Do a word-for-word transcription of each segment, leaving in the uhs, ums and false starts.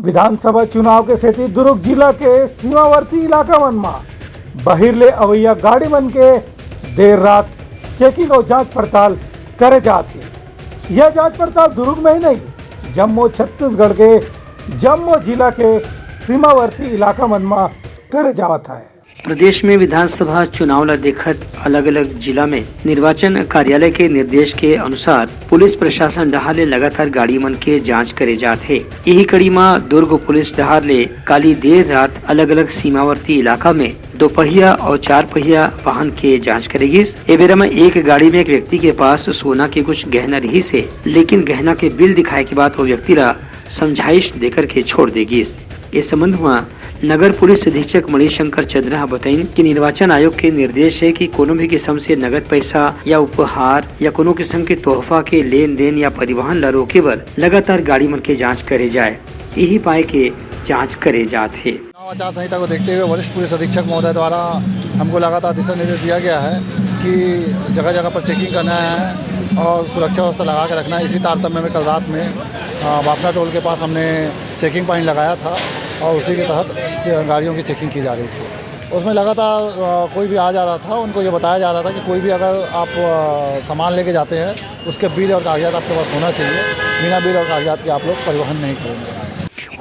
विधानसभा चुनाव के सेती दुर्ग जिला के सीमावर्ती इलाका मन म बाहिर ले अवैया गाड़ी मन के देर रात चेकिंग अउ जांच पड़ताल करे जात हे। यह जांच पड़ताल दुर्ग में ही नहीं, जम्मो छत्तीसगढ़ के जम्मो जिला के सीमावर्ती इलाका मन म करे जावत हे। प्रदेश में विधानसभा चुनाव ल देखत अलग-अलग जिला में निर्वाचन कार्यालय के निर्देश के अनुसार पुलिस प्रशासन डहार ले लगातार गाड़ी मन के जांच करे जात हे। इही कड़ी म दुर्ग पुलिस डहार ले काली देर रात अलग-अलग सीमावर्ती इलाका में दोपहिया अउ चार पहिया वाहन के जांच करे गिस। ए बेरा म एक गाड़ी में एक व्यक्ति के पास सोना के कुछ गहना रिहिस हे, लेकिन गहना के बिल दिखाए के बाद वो व्यक्ति ला समझाइश देकर के छोड़ दे गिस। ए संबंध म नगर पुलिस अधीक्षक मणिशंकर चंद्रा ह बताइन कि निर्वाचन आयोग के निर्देश हे कि कोनो भी किसम से नगद पैसा या उपहार या कोनो किसम के तोहफा के लेन देन या परिवहन ल रोके बर लगातार गाड़ी मन के जांच करे जाए। इही पाए के जांच करे जात हे। चुनाव आचार संहिता को देखते हुए वरिष्ठ पुलिस अधीक्षक महोदय द्वारा हमको लगातार दिशा निर्देश दिया गया है कि जगह जगह पर चेकिंग करना है और सुरक्षा व्यवस्था लगा के रखना है। इसी तारतम्य में कल रात में, अ, बाफना टोल के पास हमने चेकिंग पॉइंट लगाया था और उसी के तहत चे-, गाड़ियों की चेकिंग की जा रही थी। उसमें लगातार, अ, कोई भी आ जा रहा था, उनको ये बताया जा रहा था कि कोई भी अगर आप, अ, सामान लेके जाते हैं, उसके बिल और कागजात आपके पास होना चाहिए। बिना बिल और कागजात के आप लोग परिवहन नहीं करेंगे।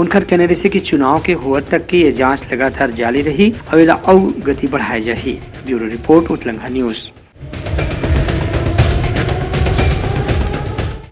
उनकर कहना रहिसे कि चुनाव के होवत तक के ये जांच लगातार जारी रही अउ एला अउ गति बढ़ाए जाही। Bureau report, Utlangha news.